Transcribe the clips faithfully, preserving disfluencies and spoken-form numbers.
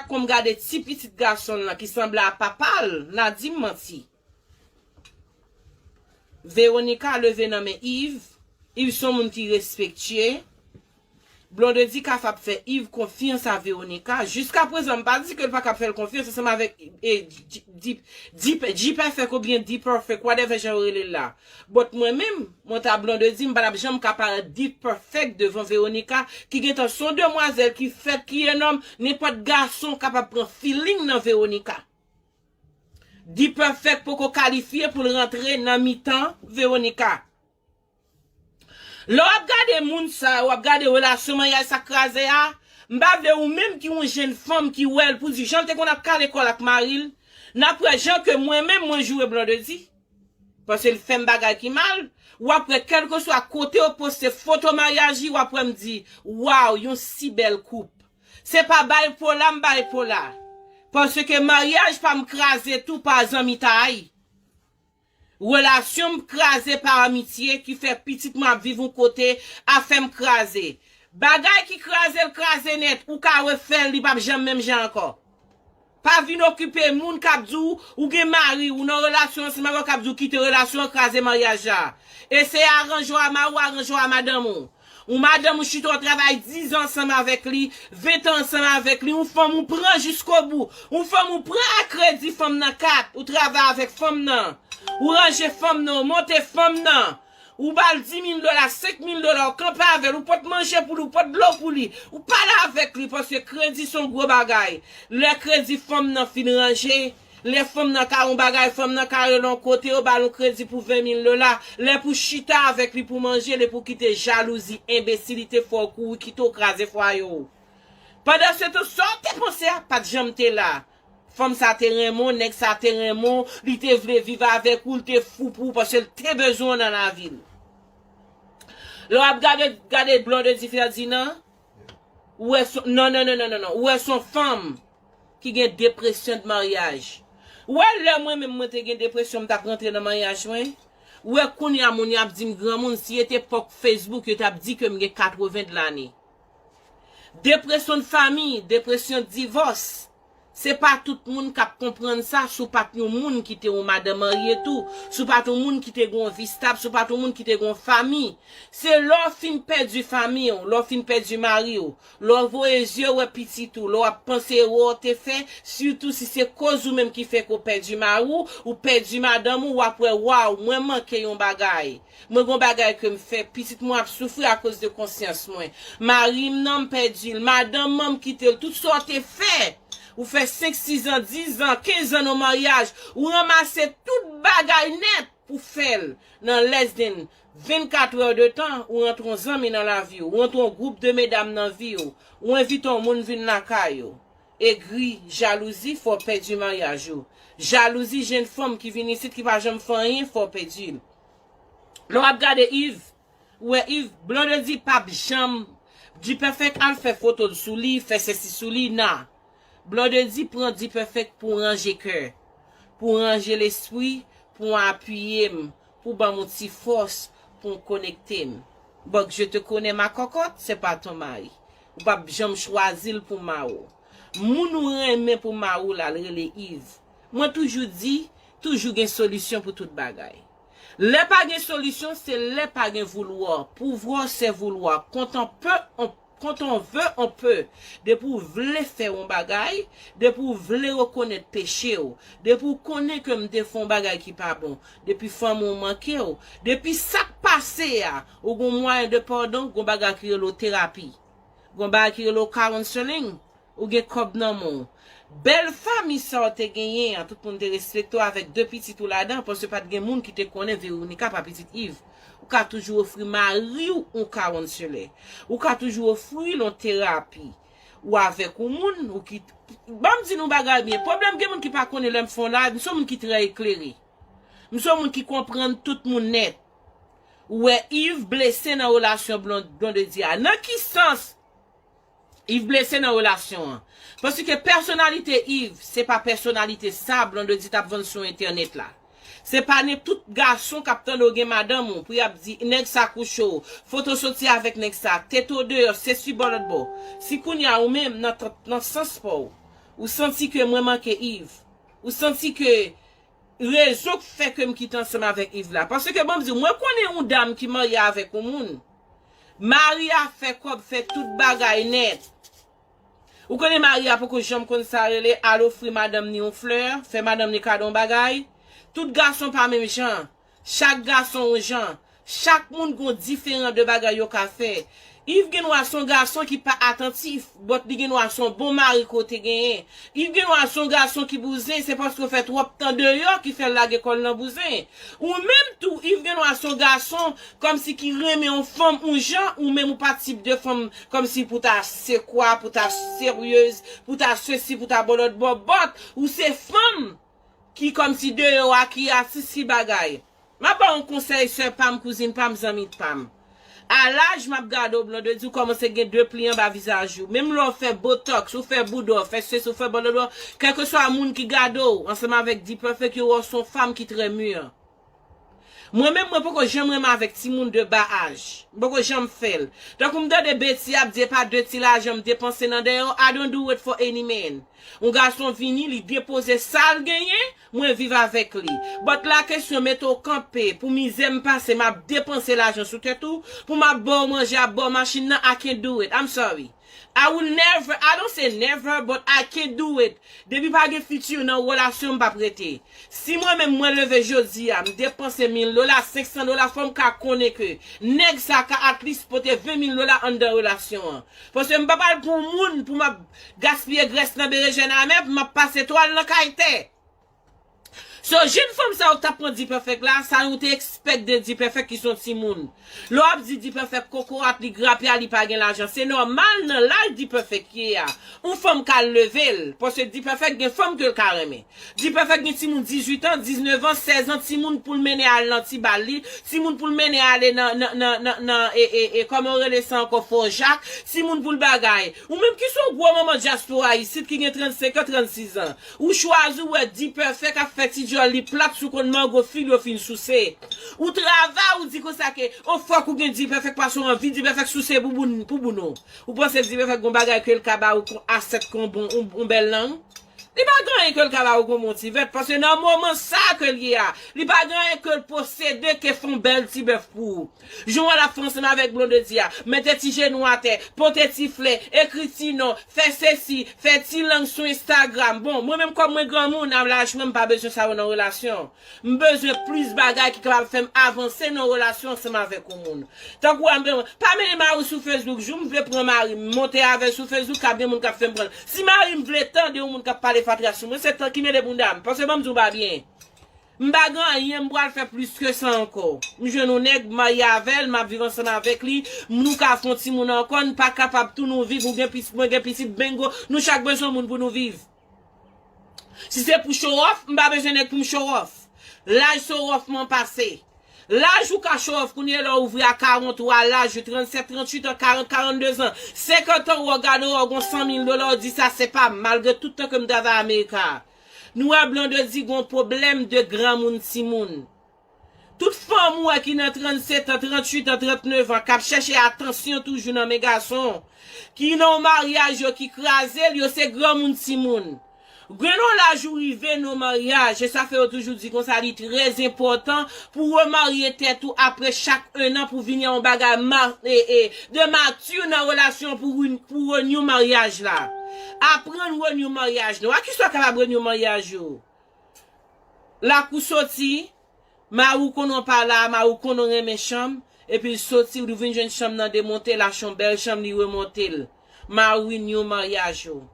Kon m gade ti pitit gason l lan ki sanble a papa l, n a di m manti. Veronica leve nan men Yves. Yves se yon moun ki respektye. Blondedy kapab fè Yves konfyans a Veronica. Jiskaprezan, m pa di ke l pa kab fè l konfyans ansanm avèk e, G, G, G, G Perfect oubyen D Perfect, whatever jan yo rele l la. But mwen menm, mwen ta Blondedy, m pa t ap janm ka parèt D Perfect devan Veronica, ki gentan se yon demwazèl ki fèt, ki enòm, nenpòt gason kapab pran feeling nan Veronica. D Perfect poko kalifye pou l rantre nan mitan Veronica. Lè w ap gade moun sa yo, w ap gade relasyon maryaj sa k kraze a, m pa vle ou menm ki yon jenn fanm ki wè l pou di jan l te konn ap kale kò l ak mari l, n ap wè jan ke mwen menm mwen joure Blondedy. Paske l fè m bagay ki mal, w ap wè kèlkeswa kote yo poste foto maryaj li, w ap wè m di, waw, yon si bèl koup. Se pa bipolar m bipolar. Paske maryaj pa m kraze tou pa zanmitay. Relasyon m kraze pa amitye ki fè pitit mwen ap viv yon kote afè m kraze. Bagay ki kraze l kraze nèt, ou ka refè l, li p ap janm menm jan ankò. Pa vin okipe moun k ap di w, ou gen mari, ou nan relasyon ansanm avè w k ap di w kite relasyon an kraze maryaj la. Eseye aranje w a mari w, aranje w a madanm ou. Ou madanm ou chita w travay diz an ansanm avèk li, ven tan ansanm avèk li, ou fanm ou pran jiskobou, ou fanm ou pran a kredi fanm nan kat, ou travay avèk fanm nan, ou ranje fanm nan, ou monte fanm nan. Ou ba l di mil dola, senk mil dola, ou kanpe avè l, ou pot manje pou li, ou pot dlo pou li, ou pale avèk li, paske kredi se yon gwo bagay. Lè kredi fanm nan fin ranje, lè fanm nan ka yon bagay, fanm nan ka rele yon kote, yo ba l yon kredi pou ven mil dola, lè pou chita avèk li pou manje, lè pou kite jalouzi, enbesilite, fè w kouri, kite w kraze fwaye w. Pandan se tan, sa w te panse a, pa t janm te la. Fanm sa te renmen w, nèg sa te renmen w, li te vle viv avèk ou, li te fou pou ou, paske l te bezwen w nan lavi l. Lè w ap gade, gade Blondedy Ferdinand, ou wè son, non, non, non, non, non, non, ou wè son fanm ki gen depresyon de maryaj. Ou wè lè mwen menm mwen te gen depresyon, m t ap rantre nan maryaj mwen. Ou wè kounye a moun y ap di m granmoun, si ete epòk Facebook, yo t ap di ke m gen katreven lane. Depresyon de fanmi, depresyon de divòs. Se pa tout moun k ap konprann sa, si w pa t yon moun ki te yon madanm marye tou, si w pa t yon moun ki te gen yon vi stab, si w pa t yon moun ki te gen yon fanmi. Se lè w fin pèdi fanmi w, lè w fin pèdi mari w, lè w voye zye w wè pitit ou, lè w ap panse erè w te fè, sitou si se koz ou menm ki fè ke w pèdi mari w, ou pèdi madanm ou, w ap wè, waw, mwen manke yon bagay. Mwen gon bagay ke m fè, pitit mwen ap soufri akoz de konsyans mwen. Mari m nan m pèdi l, madanm mwen m kite l, tout sa w te fè. Ou fè senk, sis an, dis an, kenz an nan maryaj, ou ranmase tout bagay nèt pou fè l. Nan less than vennkat è de tan, ou rantre yon zanmi nan lavi w, ou rantre yon gwoup de medam nan vi w, ou envite yon moun vin lakay ou. Egri, jalouzi, fè w pèdi maryaj ou. Jalouzi, jenn fanm ki vin isit ki pa janm fè anyen, fè w pèdi l. Lè w ap gade Yves, ou wè Yves, Blondedy p ap janm, Dipèfèk al fè foto l sou li, fè sesi sou li, nan. Blondedy pran Dipèfèk pou ranje kè, pou ranje lespri, pou apiye m, pou ban m yon ti fòs, pou konekte m. But je te connais ma cocotte, c'est pas ton mari. Ou p ap janm chwazi l pou mari w. Moun ou renmen pou mari w la, l rele Yves. Mwen toujou di, toujou gen solisyon pou tout bagay. Lè pa gen solisyon, se lè pa gen voulwa. Pouvoir, c'est vouloir. Quand on peut, on, quand on veut, on peut. Depi w vle fè yon bagay, depi w vle rekonèt peche w, depi w konnen ke m te fè yon bagay ki pa bon, depi fanmi w manke w, depi sa k pase a, ou gon mwayen de padon, gon bagay ki rele w terapi. Gon bagay ki rele w counseling. Ou gen kòb nan men w. Bèl fanmi sa w te genyen an, tout moun te respekte w avèk de pitit ou ladan, paske pa t gen moun ki te konnen Veronica pa pitit Yves. Ou ka toujou ofri mari w yon counselor. Ou ka toujou ofri l yon terapi. Ou avèk yon moun, ou ki, ban m di nou bagay byen. Pwoblèm gen moun ki pa konnen lè m fè yon live, m se yon moun ki trè eklere. M se yon moun ki konprann tout moun nèt. Ou wè Yves blese nan relasyon Blon-, Blondedy a. Nan ki sans? Yves blese nan relasyon an. Paske pèsonalite Yves, se pa pèsonalite sa Blondedy t ap vann sou entènèt la. Se pa nenpòt gason k ap tande w gen madanm ou, pou y ap di, nèg sa kouche w, foto soti avèk nèg sa, tete w deyò, sesi bò lòt bò. Si kounye a ou menm, nan, nan sans pa w, Ou santi ke mwen manke Yves. Ou santi ke rezon k fè ke m kite ansanm avèk Yves la. Paske, ban m di w, mwen konnen yon dam ki marye avèk yon moun. Mari a fè kòb, fè tout bagay nèt. Ou konnen mari a poko janm konn sa rele al ofri madanm ni yon flè, fè madanm ni kado yon bagay. Tout gason pa menm jan. Chak gason yon jan. Chak moun gon diferan de bagay yo ka fè. Yves gen dwa se yon gason ki pa atantif, but li gen dwa se yon bon mari ke w te genyen. Yves gen dwa se yon gason ki bouzen, se paske w fè twòp tan deyò ki fè l lage kò l nan bouzen. Ou menm tou, Yves gen dwa se yon gason kòmsi ki renmen yon fanm yon jan, ou menm ou pa tip de fanm kòmsi pou ta se kwa, pou ta seryez, pou ta sesi, pou ta bòlòt bòbòt. Ou se fanm ki kòmsi deyò a, ki atis, ki bagay. M ap ba w yon konsèy, sè pa m, kouzin pa m, zanmi pa m. A laj m ap gade w, Blondedy, ou kòmanse gen de pli anba vizaj ou. Menm lè w fè botox, ou fè bouda, w fè sesi, ou fè bòlòbò, kèlkeswa moun ki gade w, ansanm avèk D-Perfect, yo wè w se yon fanm ki trè mir. Mwen menm, mwen poko janm renmen avèk timoun de ba aj. M poko janm fè l. Tankou m tande Betty ap di, "E pa de ti lajan m depanse nan dèyè w." I don't do it for any man. Yon gason vini, li depoze sa l genyen, mwen viv avèk li. But la kesyon, mete w kanpe, pou mizè m pase, m ap depanse lajan sou tèt ou, pou m ap ba w manje, ap ba w machin nan, I can't do it. I'm sorry. I will never, I don't say never, but I can't do it. Depi pa gen fiti nan relasyon, m p ap rete. Si mwen menm mwen leve jodi a, m depanse mil dola, senk san dola, fò m ka konnen ke nèg sa ka at least pote ven mil dola anndan relasyon an. Paske m pa pral pou moun pou m ap gaspiye grès nan berejèn amè, pou m ap pase twal nan kay tè. So, jèn fanm sa yo k t ap pran D-Perfect la, sa nou te expect de D-Perfect ki se yon timoun. Lè w ap di D-Perfect kokorat, li grapya, li pa gen lajan. Se nòmal nan laj D-Perfect ye a. Yon fanm ka leve l, paske D-Perfect gen fanm ke l ka renmen. D-Perfect gen timoun dizuit an, diznèf an, sèz an, timoun pou l mennen al nan ti bal li, timoun pou l mennen ale nan, nan, nan, nan, nan, e, e, e, kòman yo rele sa ankò, fò jak, timoun pou l bagay. Ou menm ki se yon gwo manman dyaspora isit ki gen trannsenk an, trannsis an. Ou chwazi w wè D-Perfect ap fè ti djòl li plat sou konn mango fi l yo fin souse. Ou travay, ou di konsa ke, o fòk ou gen D-Perfect paske w anvi D-Perfect souse pou boun, pou boun ou. Ou panse D-Perfect gon bagay ke l ka ba ou kon asèt kon bon, yon, yon bèl lang? Li pa gen anyen ke l ka ba ou kon bon ti vèt, paske nan moman sa ke l ye a, li pa gen anyen ke l posede ke fè yon bèl ti bèf pou ou. Jan w wè l ap fè ansanm avèk Blondedy a, mete ti jenou atè, pote ti flè, ekri ti non, fè sesi, fè ti lang sou Instagram. Bon, mwen menm kòm mwen granmoun, a laj mwen, m pa bezwen sa yo nan relasyon. M bezwen plis bagay ki kapab fè m avanse nan relasyon ansanm avèk yon moun. Tankou a, m bezwen, pa mennen mari w sou Facebook, jou m vle pran mari m, m monte avè l sou Facebook, ka gen moun k ap fè m pran l. Si mari m vle tande yon moun k ap pale fatra sou mwen, se tan ki mele bounda m, paske ban m di w pa byen. M pa gen anyen, m pral fè plis ke sa ankò. M jwenn yon nèg, m marye avè l, m ap viv ansanm avèk li, nou ka fè yon timoun ankò, n pa kapab tou nou viv, ou gen pitit, mwen gen pitit, bingo, nou chak bezwen moun pou nou viv. Si se pou show off, m pa bezwen nèg pou m show off. Laj show off mwen pase. Laj ou ka show off kounye a lè w ouvri a karant ou a laj ou, trannsèt, trannuit an, karant, karannde zan, senkant an, ou gade w gon san mil dola, ou di sa se pa m, malgre tout tan ke m travay Amerika. Nou wè Blondedy gon pwoblèm de granmoun timoun. Tout fanm ou wè ki nan trannsèt an, trannuit an, trannèf an, k ap chèche atansyon toujou nan men gason, ki nan yon maryaj yo ki kraze l, yo se granmoun timoun. Gen yon laj ou rive nan yon maryaj, e sa fè yo toujou di konsa, li trè enpòtan pou remarye tèt ou apre chak en an pou vini a yon bagay ma, e, e, de mati nan relasyon pou, pou renew maryaj la. Aprann renew maryaj nou. A kisa w kapab renew maryaj ou? Lakou soti, mari w konnen w pa la, mari w konnen w renmen chanm, epi l soti, ou vin jwenn chanm nan demonte, l achte yon bèl chanm, li remonte l. Mari w renew maryaj ou.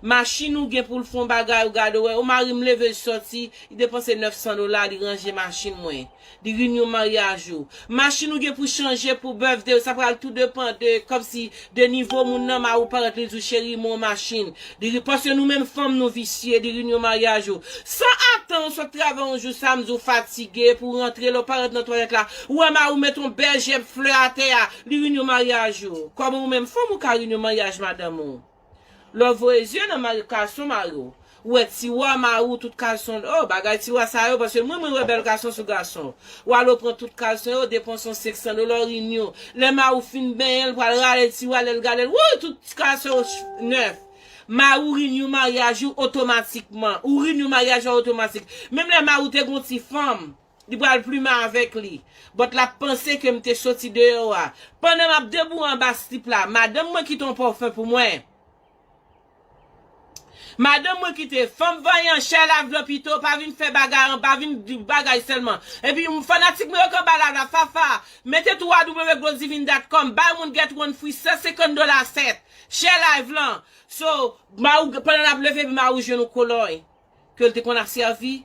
Machin ou gen pou l fè yon bagay, ou gade, w wè, o mari m leve l soti, li depanse nèf san dola, li ranje machin mwen. Li renew maryaj ou. Machin ou gen pou chanje pou birthday ou, sa pral tou depann de, kòmsi, de nivo moun nan, mari w parèt li di w, "Cheri, m yon machin." Li, paske nou menm fanm nou visye, li renew maryaj ou. San atan, ou sot travay yon jou samdi, ou fatige, pou w rantre, lè w parèt nan twalèt la, ou wè mari w met yon bèl jèb flè atè a, li renew maryaj ou. Kòman ou menm fanm ou ka renew maryaj madanm ou? Lè w voye zye nan mari, kalson mari w, ou wè tiwa mari w, tout kalson, oh, bagay tiwa sa yo, paske mwen, mwen wè bèl kalson sou gason. W al ou pran tout kalson yo, depanse yon senk san dola, w renew. Lè mari w fin benyen l, pral rale tiwa, lè l gade l, wouy, tout kalson yo ch-, nèf. Mari w renew maryaj ou otomatikman. Ou renew maryaj ou otomatik. Menm lè mari w te gon ti fanm, li pral plimen avèk li. But l ap panse ke m te soti deyò a. Pandan m ap debout anba slip la, madanm mwen kite yon pòfen pou mwen. Madanm mwen kite fanm vanyan, Shella Vlan pito, pa vin fè bagay an, pa vin di bagay sèlman. Epi fanatik mwen yo k anba la, la, Fafa, mete w w w glodivine dot com, bay moun get one free, san senkant dola sèt. Shella Vlan. So, mari w, pandan l ap leve, mari w jwenn yon kolòy ke l te konn ap sèvi,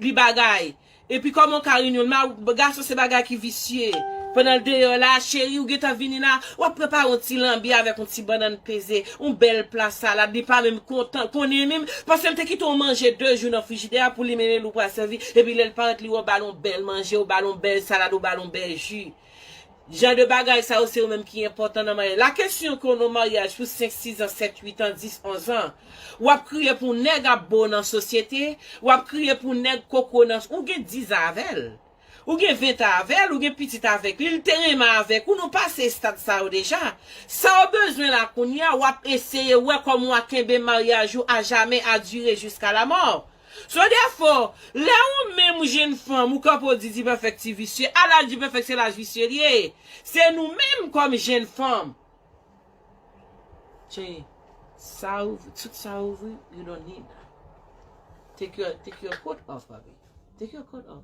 li bagay. Epi kòman w ka renew l? Mari w, gason se bagay ki visye. Pandan l deyò la, cheri, ou gentan vini la, w ap prepare yon ti lanbi avèk yon ti bannann peze, yon bèl pla salad, li pa menm kontan, konnen menm, paske l te kite w manje de jou nan frijidè a pou li mennen l ou pral sèvi, epi lè l parèt, li wè w ba l yon bèl manje, ou ba l yon bèl salad, ou ba l yon bèl ji. Jan de bagay sa yo, se yo menm ki enpòtan nan maryaj. La kesyon ke w nan maryaj pou senk, sis an, sèt, uit an, dis, onz an, w ap kriye pou nèg ap bo nan sosyete, w ap kriye pou nèg koko nan, ou gen diz an avè l, ou gen ven an avè l, ou gen pitit avèk li, li te renmen avèk ou, nou pase estad sa yo deja. Sa w bezwen la kounye a, w ap eseye wè kòman w a kenbe maryaj ou a jamè, a dire jiska lamò. So, therefore, lè ou menm ou jenn fanm, ou kanpe w di Dipèfèk ti visye, a laj Dipèfèk se laj visye li ye. Se nou menm kòm jenn fanm. Che, sa ouvri, tout sa ouvri, you don't need that. Take your, take your coat off, baby. Take your coat off.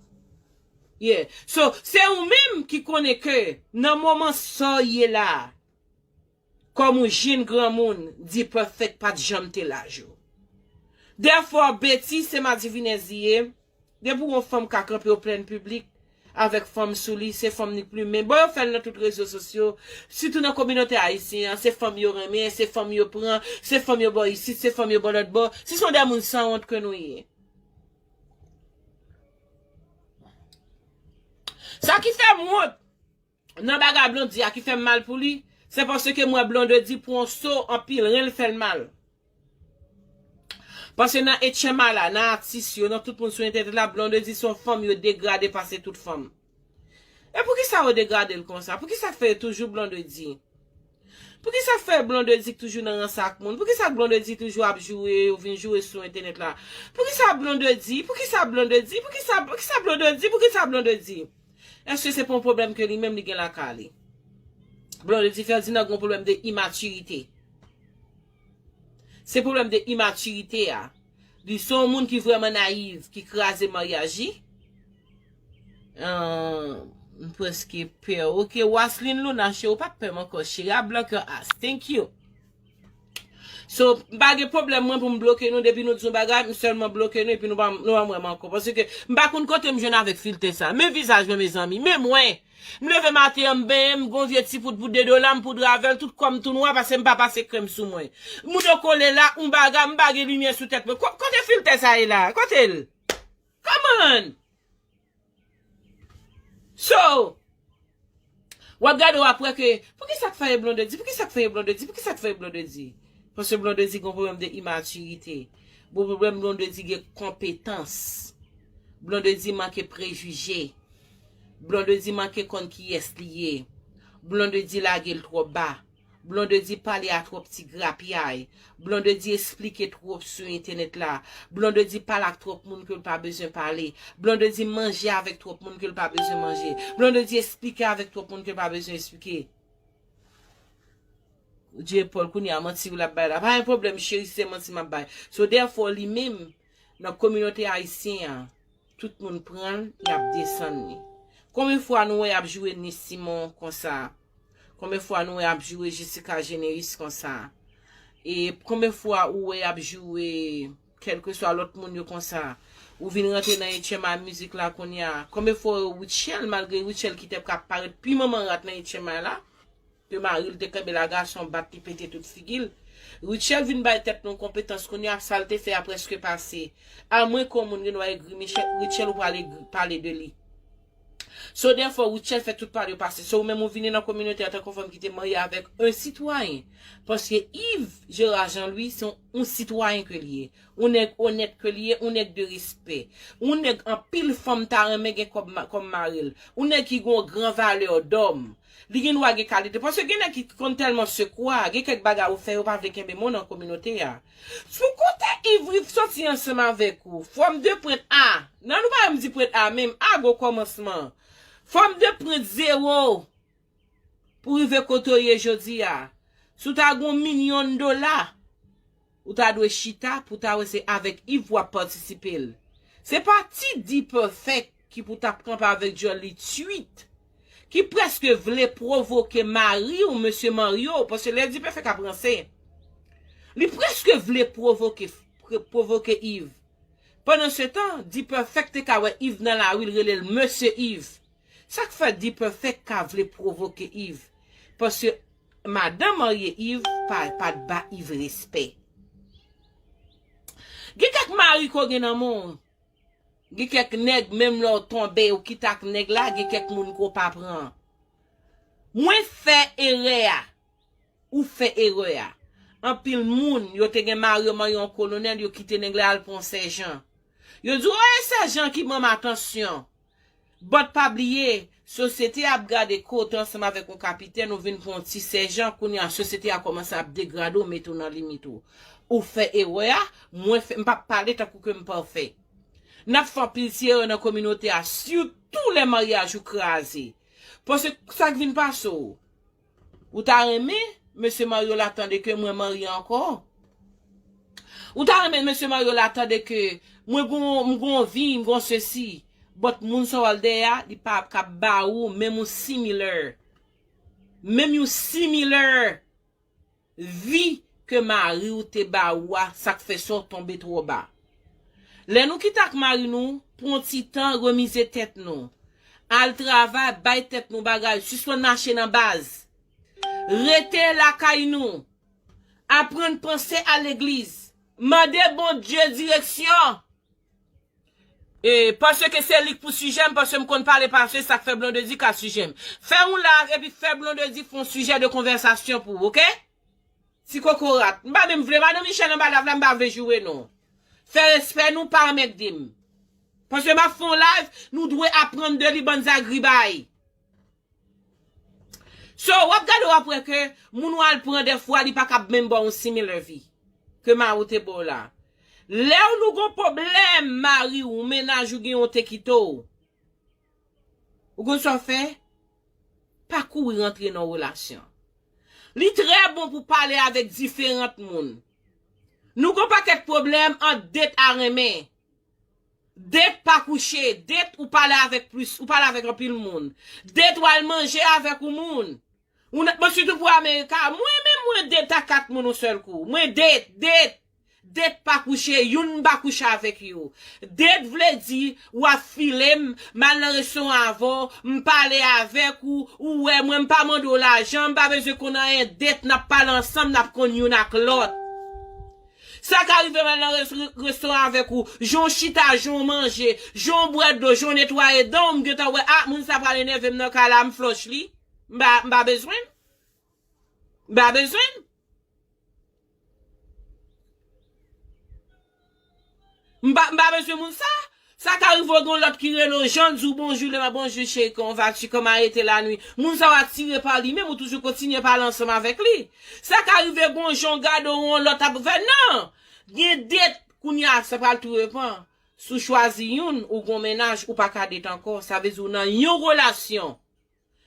Yeah. So, se ou menm ki konnen ke nan moman sa w ye la, kòm yon jenn granmoun, Dipèfèk pa t janm te laj ou. Therefore, Betty, se madivinèz li ye. Depi yon fanm ka kanpe o plen piblik avèk fanm sou li, se fanm li k plimen. Bon, yo fè l nan tout rezo sosyo, sitou nan kominote ayisyen an, se fanm yo renmen, se fanm yo pran, se fanm yo ba isit, se fanm yo ba lòt bò. Si se yon de moun sanwont ke nou ye. Sa ki fè m wont, nan bagay Blondedy a ki fè m mal pou li, se paske m wè Blondedy pran so anpil, ren l fè l mal. Paske nan H M I la, nan atis yo, nan tout moun sou entènèt la, Blondedy se yon fanm yo degrade pase tout fanm. E poukisa yo degrade l konsa? Poukisa k fè yo toujou Blondedy? Poukisa k fè Blondedy k toujou nan rans ak moun? Poukisa k Blondedy toujou ap joure, yo vin joure sou entènèt la? Poukisa Blondedy? Poukisa Blondedy? Poukisa, poukisa Blondedy? Poukisa Blondedy? Èske se pa yon pwoblèm ke li menm li gen lakay li? Blondedy Ferdinand gen yon pwoblèm de imatirite. Se pwoblèm de imatirite a. Li se yon moun ki vrèman nayiv, ki kraze maryaj li. Ah, m prèske pè. Ok, Waslin Luna, cheri, ou pa pè m ankò, cheri. A blank your ass. Thank you. So, m pa gen pwoblèm mwen pou m bloke nou, depi nou di yon bagay, m sèlman bloke nou, epi nou pa, nou pa m wè m ankò. Paske m pa konn kote m jwenn avèk filtè sa. Men vizaj mwen, mezanmi, men mwen. M leve maten an, m benyen, m gon vye ti poud pou de dola, m poudre avè l, tout kò m tou nwa, paske m pa pase krèm sou mwen. Moun yo kole la, yon bagay, m pa gen limyè sou tèt mwen. Ko-, kote filtè sa ye la? Kote l? Come on! So, w ap gade, w ap wè ke, poukisa k fè Blondedy? Poukisa k fè Blondedy? Poukisa k fè Blondedy? Paske Blondedy gen pwoblèm de imatirite. Bon, pwoblèm Blondedy gen konpetans. Blondedy manke prejije. Blondedy manke konn kiyès li ye. Blondedy lage l twò ba. Blondedy pale a twòp ti grapyay. Blondedy esplike twòp sou entènèt la. Blondedy pale ak twòp moun ke l pa bezwen pale. Blondedy manje avèk twòp moun ke l pa bezwen manje. Blondedy esplike avèk twòp moun ke l pa bezwen esplike. Dye Paul, kounye a manti w l ap bay la. Pa gen pwoblèm, cheri, se manti m ap bay. So, therefore, li menm, nan kominote ayisyen an, tout moun pran l, y ap desann li. Konbyen fwa nou wè y ap joure Nice Simon konsa? Konbyen fwa nou wè y ap joure Jessica Généus konsa? E konbyen fwa ou wè y ap joure kèlkeswa lòt moun yo konsa? Ou vin rantre nan H M I mizik la kounye a. Konbyen fwa Rutshelle, malgre Rutshelle ki te ka parèt pi manman rat nan H M I la, ke mari l te kenbe l a gason, bat li, pete tout figi l. Rutshelle vin bay tèt nou konpetans kounye a, sa l te fè a prèske pase. Amwen ke yon moun gen dwa egri Michel, Rutshelle ou pral egri, pale de li. So, therefore, Rutshelle fè tout pale yo pase. So, ou menm ou vini nan kominote antanke yon fanm ki te marye avèk yon sitwayen. Paske Yves Gérard Jean Louis se yon, yon sitwayen ke li ye. Yon nèg onèt ke li ye, yon nèg de respè. Yon nèg anpil fanm ta renmen gen kòm ma-, kòm mari l. Yon nèg ki gen yon gran valè dòm. Li gen dwa gen kalite. Paske gen nèg ki konn tèlman sekwa, gen kèk bagay ou fè, yo pa vle kenbe mo nan kominote a. Sou kote Iv, Iv soti ansanm avèk ou. Fòm de prent A. Nan nou pa menm di prent A menm. A gwo kòmansman. Fòm de prent zewo. Pou rive kote w ye jodi a. Si w ta gen yon milyon dola, ou ta dwe chita pou ta wè se avèk Iv w ap patisipe l. Se pa ti D-Perfect ki pou t ap kanpe avèk djòl li twit, ki prèske vle pwovoke mari w, mesye Mario, paske lè D-Perfect ap ranse, li prèske vle pwovoke, pwovoke Iv. Pandan se tan, D-Perfect te ka wè Iv nan lari, l rele l mesye Iv. Sa k fè D-Perfect ka vle pwovoke Iv? Paske madanm marye Iv pa, pa t ba Iv respè. Gen kèk mari ke w gen nan men w. Gen kèk nèg, menm lè w tonbe, ou kite ak nèg la, gen kèk moun ke w pa pran. Mwen fè erè a. Ou fè erè a. Anpil moun, yo te gen mari yo marye yon kolonèl, yo kite nèg la al pran sèjan. Yo di, o, e sèjan ki ban m atansyon. But pa bliye, sosyete ap gade ke w te ansanm avèk yon kapitèn, ou vin pran yon ti sèjan, kounye a sosyete a kòmanse ap degrade w, mete w nan limit ou. Ou fè erè a, mwen fè, m p ap pale tankou ke m pafè. N ap fè anpil ti erè nan kominote a, sitou lè maryaj ou kraze. Paske sa k vin pase w? Ou ta renmen mesye Mario la tande ke mwen marye ankò? Ou ta renmen mesye Mario la tande ke mwen gon, m gon vi, m gon sesi? But moun sa w al dèyè a, li pa ap kab ba ou menm yon similar. Menm yon similar vi ke mari w te ba ou a, sa k fè sa w tonbe twò ba. Lè nou kite ak mari nou, pran ti tan, remize tèt nou. Al travay, bay tèt nou bagay, sispann mache nan baz. Rete lakay nou. Aprann panse al legliz. Mande Bondye direksyon. E, paske se li k pou sijè m, paske m konn pale pase, sa k fè Blondedy ka sijè m. Fè yon live epi fè Blondedy fè yon sijè de konvèsasyon pou ou, oke? Ti kokorat. M pa menm vle, madan Michel anba live la, m pa vle joure non. Fè respè nou, pa anmègde m. Paske m ap fè yon live, nou dwe aprann de li, bann zagribay. So, w ap gade, w ap wè ke moun w al pran dèfwa, li pa kab menm ba w yon similar vi ke mari w te ba w la. Lè w nou gon pwoblèm, mari w, mennaj ou gen yon te kite w. Ou konn sa w fè? Pa kouri rantre nan relasyon. Li trè bon pou pale avèk diferant moun. Nou gon pakèt pwoblèm ant det a renmen. Det pa kouche, det ou pale avèk plis, ou pale avèk anpil moun. Det w al manje avèk yon moun. Ou nan, bon, sitou pou Amerika, mwen menm mwen det a kat moun yon sèl kou. Mwen det, det, det pa kouche, youn m pa kouche avèk yo. Det vle di, w ap file m, m al nan restoran avè w, m pale avèk ou, ou wè mwen, m pa mande w lajan, m pa bezwen konn anyen, det n ap pale ansanm, n ap konn youn ak lòt. Sa ka rive m al nan res-, restoran avèk ou, jan w chita, jan w manje, jan w bwè dlo, jan w netwaye dan w, m gentan wè, ah, moun sa pral enève m nan kay la, m flòch li. M pa, m pa bezwen l. M pa bezwen l. M pa, m pa bezwen moun sa. Sa ka rive w gen yon lòt ki rele w, jan di w bonjou, lè m a bonjou cheri, kòman vas-tu, kòman a été la nuit? Moun sa w atire pa li, menm ou toujou kontinye pale ansanm avèk li. Sa ka rive gen yon jan w gade w, yon lòt ap fè, non! Gen det, kounye a, sa pral tou depan. Si w chwazi youn, ou gon mennaj, ou pa ka det ankò. Sa vle di w nan yon relasyon.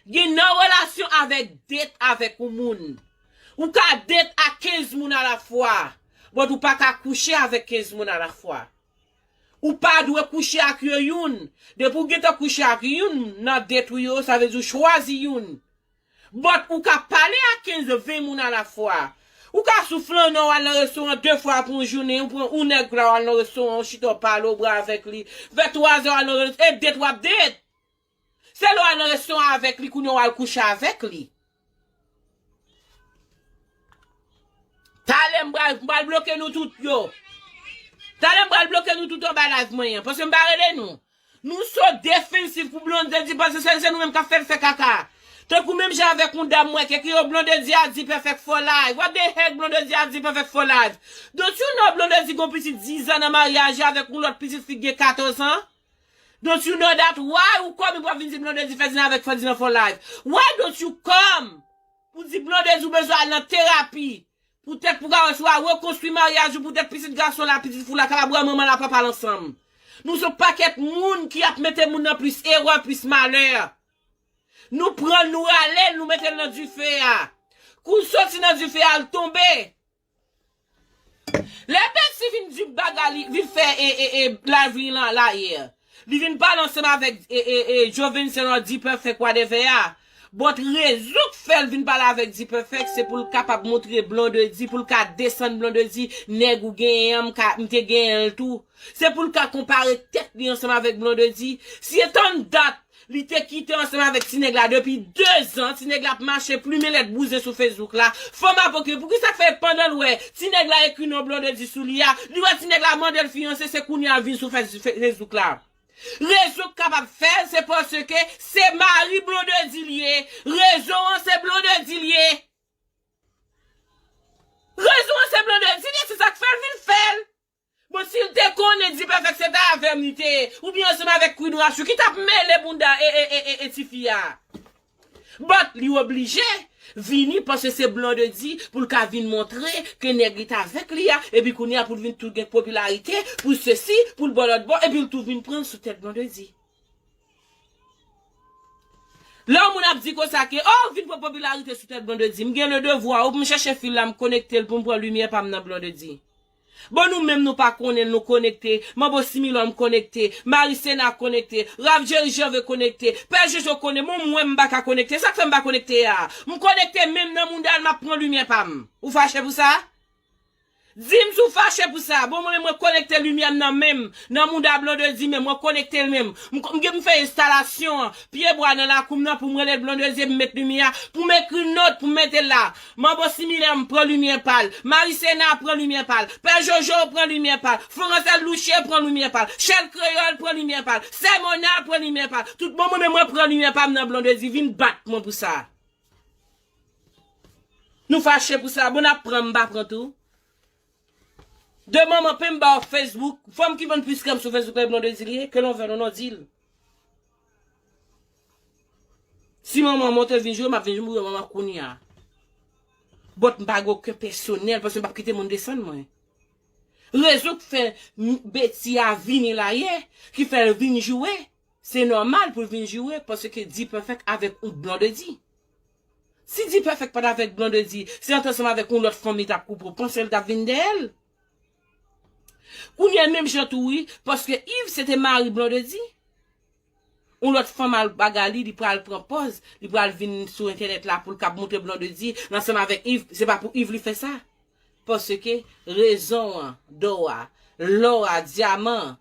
Gen nan relasyon avèk det avèk yon moun. Ou ka det ak kenz moun alafwa, but ou pa ka kouche avèk kenz moun alafwa. Ou pa dwe kouche ak yo youn. Depi w gentan kouche ak youn nan det ou yo, sa vle di w chwazi youn. But ou ka pale ak kenz, ven moun alafwa. Ou ka sou flannen w al nan restoran de fwa pou yon jounen, ou pran yon nèg la, w al nan restoran, w chita w pale, w bwè avèk li. Vè twazè w al nan restoran, e det w ap det. Se lè w al nan restoran avèk li, kounye a w al kouche avèk li. Talè m pral, m pral bloke nou tout yo. Talè m pral bloke nou tout anba live mwen an, paske m pa rele nou. Nou so defensif pou Blondedy, paske se, se nou menm k ap fè l fè kaka. Tankou menm jan avèk yon dam mwen ke, ke yo Blondedy a di Perfect for life. What the heck Blondedy a di Perfect for life? Don't you know Blondedy gon pitit diz an nan maryaj avèk yon lòt pitit fi k gen katòz an? Don't you know that? Why ou come pou ap vin di Blondedy Ferdinand avèk Ferdinand for life? Why don't you come pou di Blondedy ou bezwen al nan terapi? Poutèt pou ka wè si w a rekonstwi maryaj ou, poutèt pitit gason la, pitit fi w la kapab wè manman l ak papa l ansanm. Nou se yon pakèt moun ki ap mete moun nan plis erè, plis malè. Nou pran l, nou rale l, nou mete l nan dife a. Kou l soti nan dife a, l tonbe. Lè Betsy vin di bagay li, vin fè e, e, e, live li lan la yè. Li vin pale ansanm avèk e, e, e, Jovenn Senor, D-Perfect, whatever a. But rezon k fè l vin pale avèk D-Perfect, se pou l kapab montre Blondedy, pou l ka desann Blondedy, nèg ou genyen an, m ka, m te genyen l tou. Se pou l ka konpare tèt li ansanm avèk Blondedy. Si etan dat li te kite ansanm avèk ti nèg la depi de zan, ti nèg la ap mache plimen lèt bouzen sou Facebook la. Fanm ap okre, poukisa k fè pandan l wè ti nèg la ekri non Blondedy sou li a, li wè ti nèg la mande l fiyanse, se kounye a l vin sou Fe-, Fe-, Facebook la. Rezon k kapab fè l, se paske se mari Blondedy l ye. Rezon an, se Blondedy l ye. Rezon an, se Blondedy l ye, se sa k fè l vin fè l. Bon, si l te konnen D-Perfect se ta avè m li te ye, oubyen ansanm avèk Queen Rachou ki t ap mele bounda e, e, e, e, e tifi a. But li oblije vini paske se Blondedy pou l ka vin montre ke nèg li t avèk li a, epi kounye a pou l vin tou gen popilarite, pou sesi, pou l bò lòt bò, epi l tou vin pran l sou tèt Blondedy. Lè yon moun ap di konsa ke, oh, vin pran popilarite sou tèt Blondedy, m gen le devwa, ou pou m chèche fil la, m konekte l pou m pran limyè pa m nan Blondedy. Bon, nou menm nou pa konnen l, nou konekte. Manbo Similòm konekte. Marisena konekte. Ralph Jerry Janvier konekte. Pè Jojo konnen. Bon, mwen m pa ka konekte. Sa k fè m pa konekte a? M konekte men m nan mounda l, m ap pran limyè pa m. Ou fache pou sa? Di m si w fache pou sa. Bon, mwen menm mwen konekte limyè m nan men m, nan mounda Blondedy menm, mwen konekte l menm. M, m gen m fè enstalasyon an, pye bwa nan lakou m nan pou m rele Blondedy, m met limyè a, pou m ekri nòt, pou m mete l la. Manbo Similòm pran limyè pa l. Marisena pran limyè pa l. Pè Jojo pran limyè pa l. Fransèl Louche pran limyè pa l. Chèl Kreyòl pran limyè pa l. Sè Mona pran limyè pa l. Tout bon, mwen menm mwen pran limyè pa m nan Blondedy. Vin bat mwen pou sa. Nou fache pou sa. Bon, n ap pran, m pa pran tou. De manman pen m ba w Facebook. Fanm ki vann plis krèm sou Facebook la, Blondedy li ye. Ke l anvè non, non, di l. Si manman mwen te vin joure, m ap vin joure manman kounye a. But m pa gen okenn pèsonèl, paske m p ap kite moun desann mwen. Rezon k fè m, Betty a vini la yè, ki fè l vin joure, se nòmal pou l vin joure, paske D-Perfect avèk ou Blondedy. Si D-Perfect pa t avèk Blondedy, se ansanm avèk yon lòt fanm li t ap koupe w, panse l t ap vin dèyè l. Kounye a menm jan tou wi, paske Yves se te mari Blondedy. Yon lòt fanm al bagay li, li pral pran pòz, li pral vin sou entènèt la pou l k ap montre Blondedy, l ansanm avèk Yves, se pa pou Yves li fè sa. Paske rezon an, dò a, lò a, dyaman,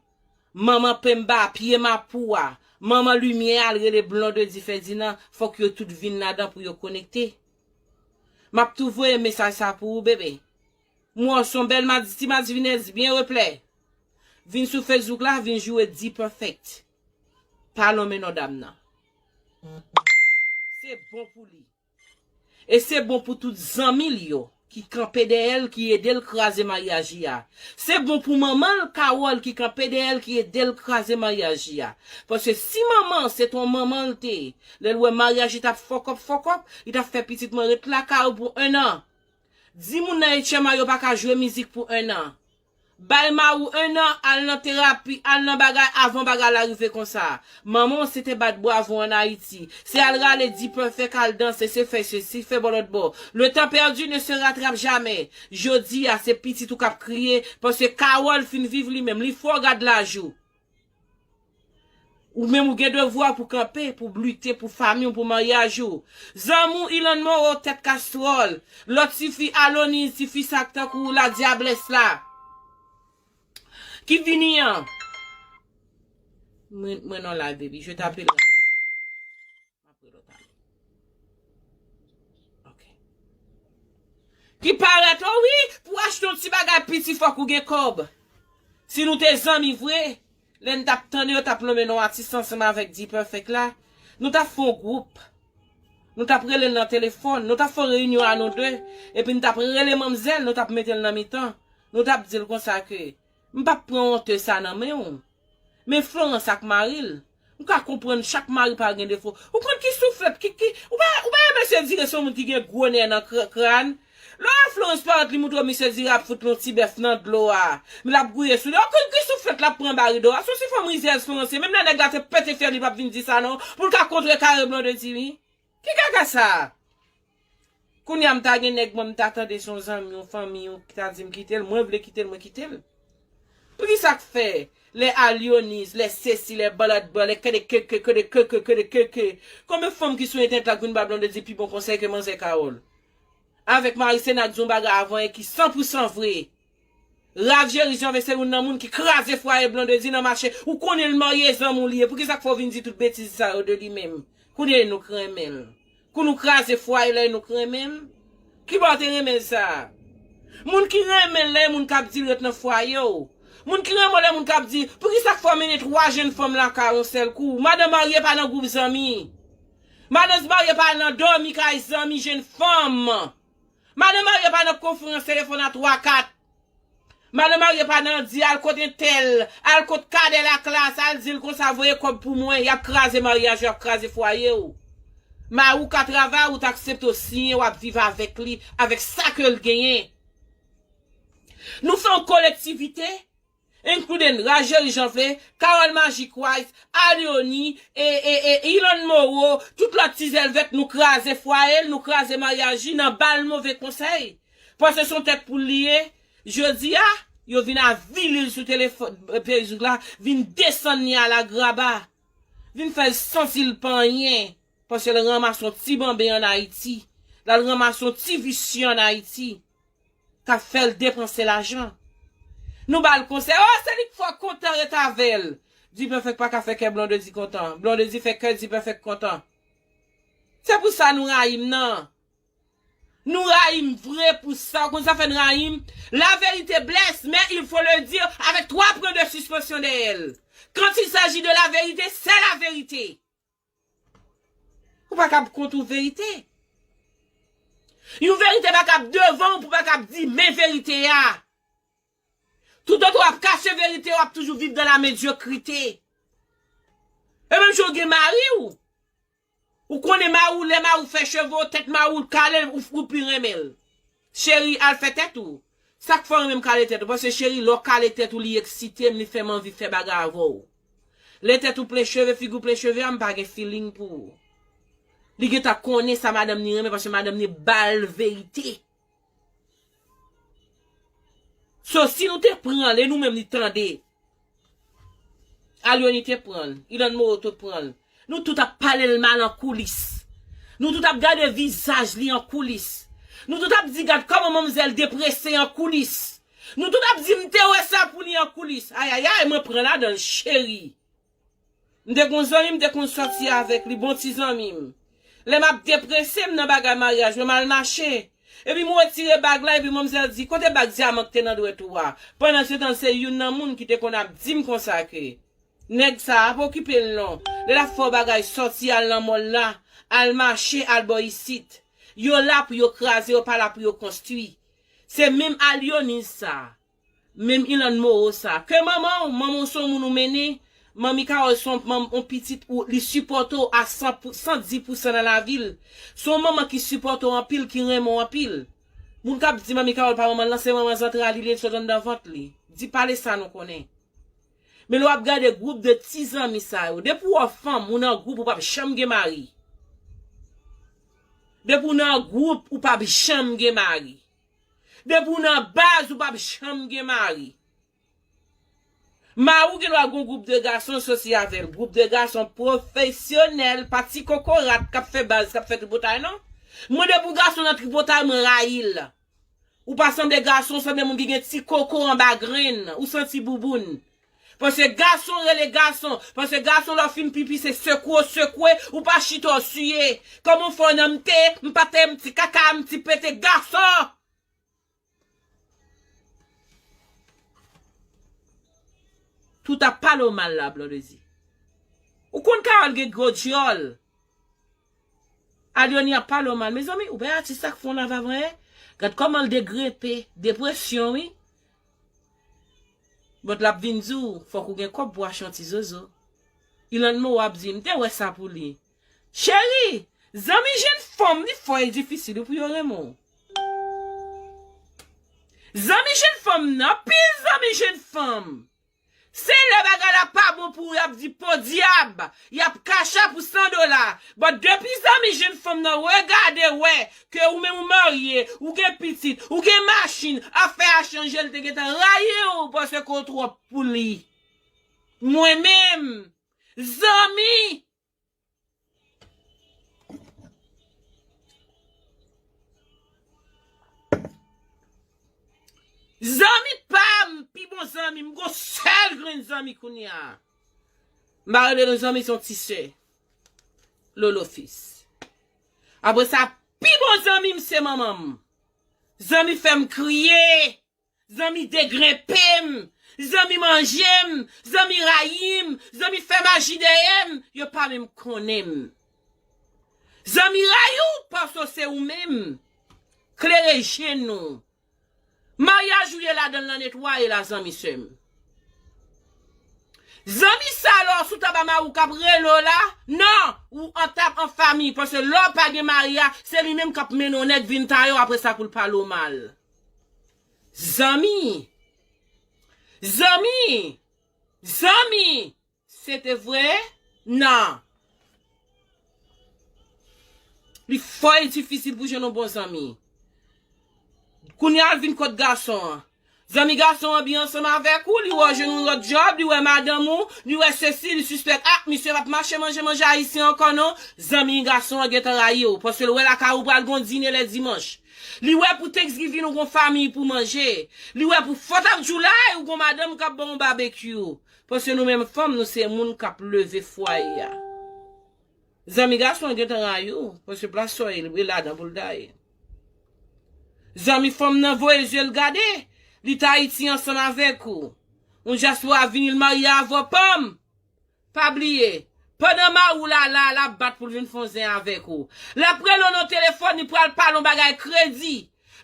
manman penba, pye mapou a, manman limyè a, l rele Blondedy Ferdinand, fòk yo tout vin ladan pou yo konekte. M ap tou voye mesaj sa pou ou, bebe. M wè w se yon bèl madi, ti madi vin ès byen replè. Vin sou Facebook la, vin joure D-Perfect. Pa lonmen non dam nan. Se bon pou li. E se bon pou tout zanmi l yo ki kanpe dèyè l, ki ede l kraze maryaj li a. Se bon pou manman l, Carole, ki kanpe dèyè l, ki ede l kraze maryaj li a. Paske si manman se t on manman l te ye, lè l wè maryaj li t ap fòkòp, fòkòp, li t ap fè pitit mwen ret lakay ou pou enn an. Di moun nan H M I yo pa ka jwe mizik pou enn an. Bay mari w enn an, al nan terapi, al nan bagay avan bagay la rive konsa. Manman w se te bat bravo ann Ayiti. Se al rale D-Perfect, al danse, se fè sesi, fè bò lòt bò. Le temps perdu ne se rattrape jamais. Jodi a, se pitit ou k ap kriye, paske Carole fin viv li menm, li fè w gad laj ou. Ou menm ou gen devwa pou kanpe, pou lite pou fanmi w, pou maryaj ou. Zanmi w Ilan Moro, tèt kastwòl. Lòt tifi Aloni, tifi sa k tankou ladyablès la. Ki vini an. Mwen, mwen nan live, baby. Je t'appelle. M ap rele w talè. Ok. Ki parèt, oh wi, pou achte yon ti bagay piti fòk ou gen kòb. Si nou te zanmi vre, lè n t ap tande yo t ap lonmen non atis ansanm avèk D-Perfect la, nou t ap fè yon gwoup. Nou t ap rele l nan telefòn, nou t ap fè yon reyinyon a nou de, epi n t ap rele manmzèl, nou t ap mete l nan mitan. Nou t ap di l konsa ke, m p ap pran wonte sa nan men w. Men Florence ak mari l. M ka konprann chak mari pa gen defo. Ou konn ki souflèt, ki, ki, ou pa, ou pa wè mesye Dire se yon moun ki gen gwo nè nan kra-, kràn? Lè w wè Florence parèt, li montre w misye Dire ap fout yon ti bèf nan dlo a. Men l ap gouye sou li. Ou konn ki souflèt l ap pran anba rido a? Se yon ti fanm rizyèz Florence ye. Menm lè nèg la te pete fyèl, li p ap vin di sa non. Pou l ka kontrekare Blondedy, wi. Ki kaka sa? Kounye a m ta gen nèg mwen, m ta tande se yon zanmi, yon fanmi, yon ki ta di m kite l, mwen vle kite l, mwen kite l. Poukisa k fè lè Alyonis, lè Sesi, lè Baladba, lè kede keke, kede keke, kede keke, konbyen fanm ki sou entènèt la k vin ba Blondedy pi bon konsèy ke manzè Carole? Avèk Marie Sena k di yon bagay avan e ki san pou san vre. Ralph Jerry Janvier se youn nan moun ki kraze fwaye Blondedy nan mache. Ou konnen l marye zanmi w li ye. Poukisa k fè w vin di tout betiz sa yo de li menm? Kounye a nou k renmen l. Kou nou kraze fwaye l, nou k renmen l. Ki bò w te renmen l sa? Moun ki renmen l la, e moun k ap di l ret nan fwaye w. Moun ki renmen w la, e moun k ap di, poukisa k fè w mennen twa jenn fanm lakay yon sèl kou? Madan marye pa nan gwoup zanmi. Madan marye pa nan dòmi kay zanmi jenn fanm. Madan marye pa nan konferans telefòn a twa kat. Madan marye pa nan di al kot entèl, al kot kadè laklas, al di l konsa voye kòb pou mwen, y ap kraze maryaj yo, y ap kraze fwaye w. Mari w ka travay, ou t aksepte w siyen, w ap viv avèk li, avèk sa ke l genyen. Nou fè yon kolektivite, including Ralph Jerry Janvier, Carole Magic Wise, Allioni, e, e, e, Ilan Moreau, tout lòt ti zèlvèt, nou kraze fwaye l, nou kraze maryaj li, nan ba l move konsèy. Paske se yon tèt poul li ye. Jodi a, yo vin avili l sou telefòn, Facebook la, vin desann li a lagraba. Vin fè l santi l pa anyen. Paske l ranmase yon ti banben ann Ayiti. L al ranmase yon ti visye ann Ayiti. K ap fè l depanse lajan. Nou ba l konsèy, oh, se li k fò kontan ret avè l. Dipèfèk pa ka fè kè Blondedy kontan. Blondedy fè kè Dipèfèk kontan. Se pou sa nou rayi m nan. Nou rayi m vre pou sa. Ou konn sa fè n rayi m? La vérité blesse, mais il faut le dire avec trois points de suspension derrière elle. Quand il s'agit de la vérité, c'est la vérité. Ou pa kab kont ou verite. Yon verite pa kab devan w pou pa kab di men verite a. Toutotan w ap kache verite, w ap toujou viv dans la médiocrité. E menm jan w gen mari w. Ou konnen mari w, lè mari w fè cheve w, tèt mari w kale, ou, ou pi renmen l. Cheri, al fè tèt ou. Sa k fè w renmen m kale tèt ou? Paske cheri, lè w kale tèt ou, li eksite m, li fè m anvi fè bagay avè w. Lè tèt ou plen cheve, figi w plen cheve a, m pa gen feeling pou ou. Li gentan konnen sa madanm ni renmen, paske madanm ni ba l verite. So, si nou te pran l, e nou menm li tande. Alyoni te pran l, Ilan Moreau te pran l. Nou tout ap pale l mal an koulis. Nou tout ap gade vizaj li an koulis. Nou tout ap di gad kòman manmzèl deprese an koulis. Nou tout ap di m te wè sa pou li an koulis. Ayayay, mwen pran ladan l, cheri. M te gon zanmi m te konn sòti avèk li, bon ti zanmi m. Lè m ap deprese m nan bagay maryaj mwen, m al mache. Epi m retire bag la, epi manmzèl di, kote bag dyaman k te nan dwèt ou a? Pandan se tan, se youn nan moun ki te konn ap di m konsa ke, nèg sa a, pa okipe l non. Lè l ap fè w bagay, sòti al nan mòl la, al mache, al bò isit. Yo la pou yo kraze, yo pa la pou yo konstwi. Se menm Alyoniz sa a. Menm Ilan Moreau sa. Ke manman w, manman w se yon moun ou mennen, Manmi Carole se yon manm, yon pitit ou, li sipòte w a san pou, san di pou san nan lavi l. Se yon manman ki sipòte w anpil, ki renmen w anpil. Moun k ap di Manmi Carole pa manman l lan, se manman zantray li, li sot anndan vant li. Di pale sa nou konnen. Men lè w ap gade gwoup de ti zanmi sa yo, depi w fanm, ou nan gwoup, ou p ap janm gen mari. Depi w nan gwoup, ou p ap janm gen mari. Depi w nan baz, ou p ap janm gen mari. Mari w gen dwa gen yon gwoup de gason soti avè l. Gwoup de gason pwofesyonèl, pa ti kokorat k ap fè baz, k ap fè tripotay, non. Mwen, depi yon gason nan tripotay, mwen rayi l. Ou pa sanble gason, ou sanble moun ki gen ti koko anba grenn, ou santi bouboun. Paske gason rele gason, paske gason lè w fin pipi se sekwe w sekwe, ou pa chita w siye. Kòman w fè w nan m te, m pa te, m ti kaka, m ti pete gason. Tout ap pale w mal la, Blondedy. Ou konn Carole gen gwo dyòl. Alyoni ap pale w mal. Mezanmi, ou pa atis sa k fè w nan vavanyen? Gad kòman l degrenpe. Depresyon, wi. But l ap vin di w, fòk ou gen kòb pou achte yon ti zozo. Ilann mo w ap di, m te wè sa pou li. Cheri, zanmi jenn fanm li fò e difisil wi pou yo renmen w. Zanmi jenn fanm nan, anpil zanmi jenn fanm. Se lè bagay la pa bon pou ou, y ap di podyab, y ap kache pou san dola. But depi zanmi jenn fanm nan regade wè ke ou menm ou marye, ou gen pitit, ou gen machin, afè a chanje, l te gentan rayi w paske w twòp pou li. Mwen menm, zanmi, zanmi pa m, pi bon zanmi, m gon sèl grenn zanmi kounye a. M pa rele nou zanmi, se yon ti sè. Lolo fis. Apre sa, pi bon zanmi m se manman m. Zanmi fè m kriye. Zanmi degrenpe m. Zanmi manje m. Zanmi rayi m. Zanmi fè maji dèyè m. Yo pa menm konnen m. Zanmi rayi w paske se ou menm. Klere je nou. Maryaj ou ye ladan l lan, netwaye la, zanmi sè m. Zanmi sa lò sou tab a mari w k ap rele w la, non, ou an tab an fanmi, paske lè w pa gen mari a, se li menm k ap mennen yon nèg vin tayè w apre sa pou l pale w mal. Zanmi. Zanmi. Zanmi. Se te vre? Non. Li fò e difisil pou jwenn yon bon zanmi. Kounye a l vin kot gason an. Zanmi gason an byen ansanm avèk ou, li wè w jwenn yon lòt djòb, li wè madanm ou, li wè sesi, li sispèk, ah, misye p ap mache manje manje ayisyen ankò non. Zanmi gason an gentan rayi w, paske l wè lakay ou pral gon dine lè dimanch. Li wè pou Thanksgiving ou gon fanmi pou manje. Li wè pou Fourth of July ou gon madanm k ap ba w yon barbecue. Paske nou menm fanm, nou se moun k ap leve fwaye a. Zanmi gason an gentan rayi w, paske plas sa w ye, li ladan pou l ta ye. Zanmi fanm nan voye zye l gade, li t Ayiti ansanm avèk ou. Yon dyaspora vini, l marye avè w, pa m. Pa bliye, pandan mari w la la, l ap bat pou l vin fè yon zen avèk ou. L ap rele w nan telefòn, li pral pale yon bagay kredi.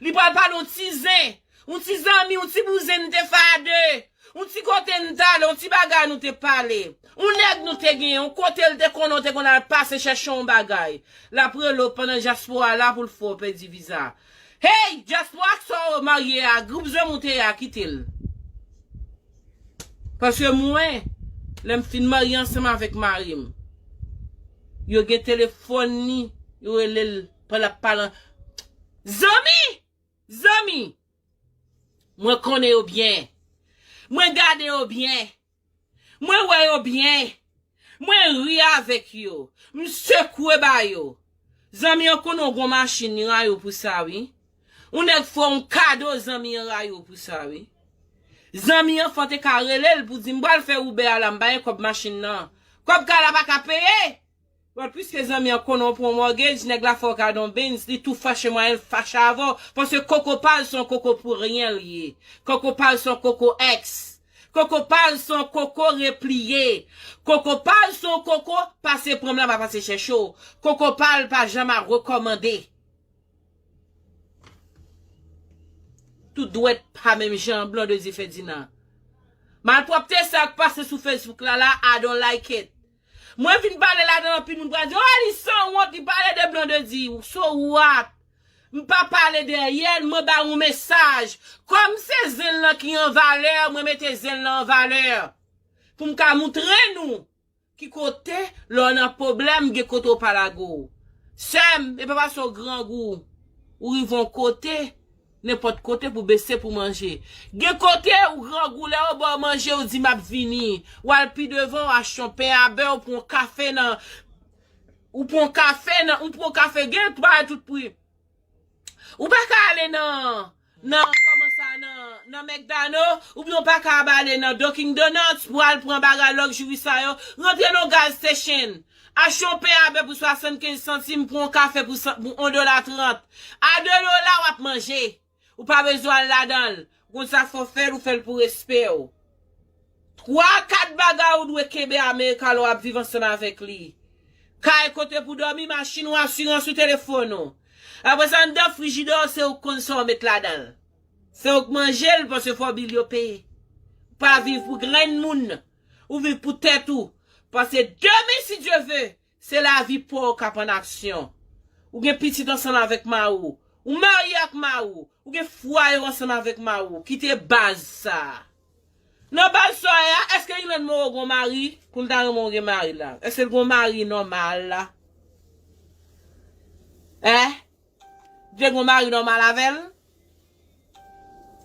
Li pral pale yon ti zen, yon ti zanmi, yon ti bouzen n te fè a de, yon ti kote n t ale, yon ti bagay nou te pale, yon nèg nou te genyen, yon kote l te konnen, w te konn al pase chèche yon bagay. L ap rele w pandan dyaspora la pou l fè w pèdi viza. Hey, dyaspora k sa w marye a, gwoup zanmi w te ye a, kite l. Paske mwen, lè m fin marye ansanm avèk mari m, yo gen telefòn li, yo rele l pandan l ap pale. Zanmi! Zanmi! Mwen konnen yo byen. Mwen gade yo byen. Mwen wè yo byen. Mwen ri avèk yo. M sekwe ba yo. Zanmi an konnen w gon machin, li rayi w pou sa, wi. Yon nèg fè w yon kado, zanmi an rayi w pou sa, wi. Zanmi an fò te ka rele l pou di, m pral fè Uber a la, m pa gen kòb machin nan. Kòb kay la pa ka peye. But piske zanmi an konnen w pran yon mortgage, nèg la fè w kado yon Benz, li tou fache mwayen l fache avè w, paske koko pa l se yon koko pou ryen l ye. Koko pa l se yon koko ex. Koko pa l se yon koko repliye. Koko pa l se yon koko pase pran m la pa pase chèche w. Koko pa l pa janm a rekòmande. Tout dwèt pa menm jan, Blondedy Ferdinand. Malpwòpte sa k pase sou Facebook la la, I don't like it. Mwen vin pale ladan, anpil moun pral di, oh, li sanwont, li pale de Blondedy. So what? M pa pale dèyè l, mwen ba yon mesaj. Kòm se zen l lan ki an valè, mwen mete zen l lan an valè. Pou m ka moutre nou ki kote, lè w nan pwoblèm, gen kote w pa lage w. Sè m, e pa paske w grangou, ou rive yon kote, nenpòt kote pou bese pou manje. Gen kote ou grangou, lè yo ba w manje, ou di, m ap vini. W al pi devan, w achte yon pen a bè, ou pran yon kafe nan, ou pran yon kafe nan, ou pran yon kafe, gen bagay tout pri. Ou pa ka ale nan, nan, kòman sa, nan, nan McDonald, oubyen ou pa ka ale nan Dunkin' Donuts pou al pran bagay luxury sa yo. Rantre nan gas station. Achte yon pen a bè pou swasannkenz santim, pran yon kafe pou san, pou yon dola trant. A de dola w ap manje. Ou pa bezwen al ladan l. Ou konn sa fò fè l, ou fè l pou respè w. Twa, kat bagay ou dwe kenbe Amerika lè w ap viv ansanm avèk li. Kay, kote pou dòmi, machin ou, asirans ou, telefòn ou. Apre sa, anndan frijidè w, se ou k konn sa w met ladan l. Se ou k manje l, paske fò bil yo peye. pa viv pou grenn moun. Ou viv pou tèt ou. Paske demen, si Dye ve, se lavi pa w k ap an aksyon. Ou gen pitit ansanm avèk mari w. Ou marye ak mari w. Ou gen fwaye w ansanm avèk mari w. Kite baz sa a. Nan baz sa w ye a, èske Ilann Moro gon mari? Pou l ta renmen w gen mari la. Èske l gon mari nòmal la? Hein? Li te gon mari nòmal avè l?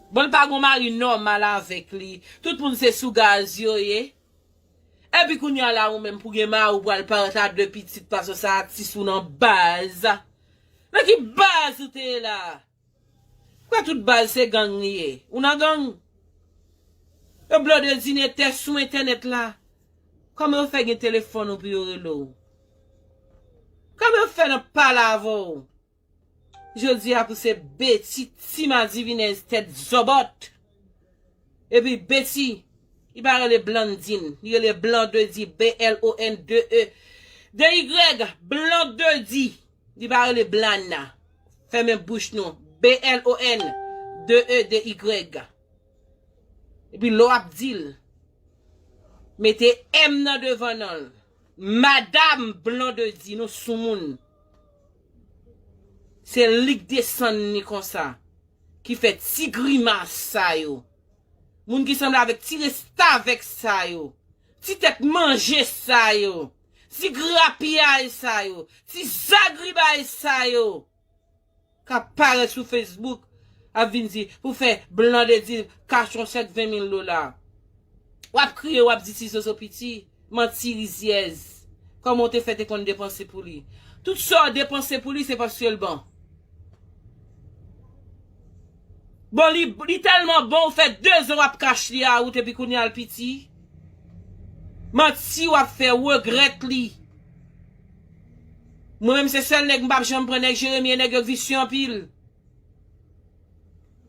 Bon, l pa gon mari nòmal avèk li. Tout moun se sou gaz yo ye. Epi kounye a la, ou menm pou gen mari, ou pral parèt a de pitit, paske sa atis ou nan baz. Nan ki baz ou te ye la? Kwè tout baz se gang li ye. Ou nan gang? Yo blòdè dinetè sou entènèt la. Kòman yo fè gen telefòn ou pou yo rele w? Kòman yo fè nan pale avè w? Jodi a pou se Betty ti madivinèz tèt zòbòt. Epi Betty, li pa rele Blandine, li rele Blandedy, B L O N D E D Y, Blandedy. Li pa rele Blana. Fèmen bouch nou. B L O N D E D Y. Epi lè w ap di l, mete M nan devan non l. Madanm Blandedy, nou soumoun. Se li k desann li konsa, ki fè ti grimas sa yo. Moun ki sanble avèk ti restavèk sa yo, ti tèt manje sa yo, ti grapyay sa yo, ti zagribay sa yo k ap parèt sou Facebook, ap vin di pou fè Blandedy kache yon sèk ven mil dola. W ap kriye, w ap di ti zozo piti, manti rizyèz. Kòman w te fè te konn depanse pou li? Tout sa w depanse pou li, se paske l bon. Bon, li, li tèlman bon, ou fè de zan w ap kache li a wout epi kounye a l piti. Manti w ap fè, regrèt li. Mwen menm se sèl nèg m p ap janm pran nèg Jeremi, e nèg yo visye anpil.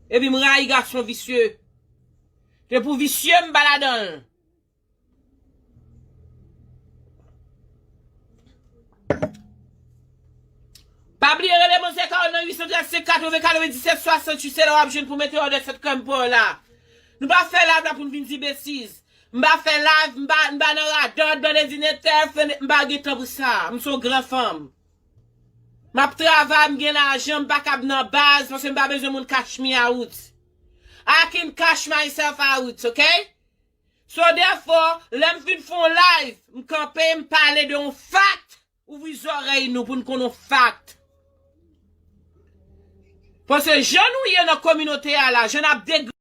Epi m rayi gason visye. Se pou visye m pa ladan l. Pa bliye rele manzè Carole nan uit san trannsenk katreven katrevendiset swasanntuit, se la w ap jwenn pou mete òdè sèt krèm pa w la. Nou pa fè live la pou n vin di betiz. M pa fè live, m pa, m pa nan radòt, bande dinetè, m pa gen tan pou sa. M se yon gran fanm. M ap travay, m gen lajan, m pa kab nan baz, paske m pa bezwen moun cash me out. I can cash myself out, ok? So, therefore, lè m fin fè yon live, m kanpe, m pale de yon fact, ouvri zòrèy nou pou n konn yon fact. Paske jan nou ye nan kominote a la, jan n ap deg-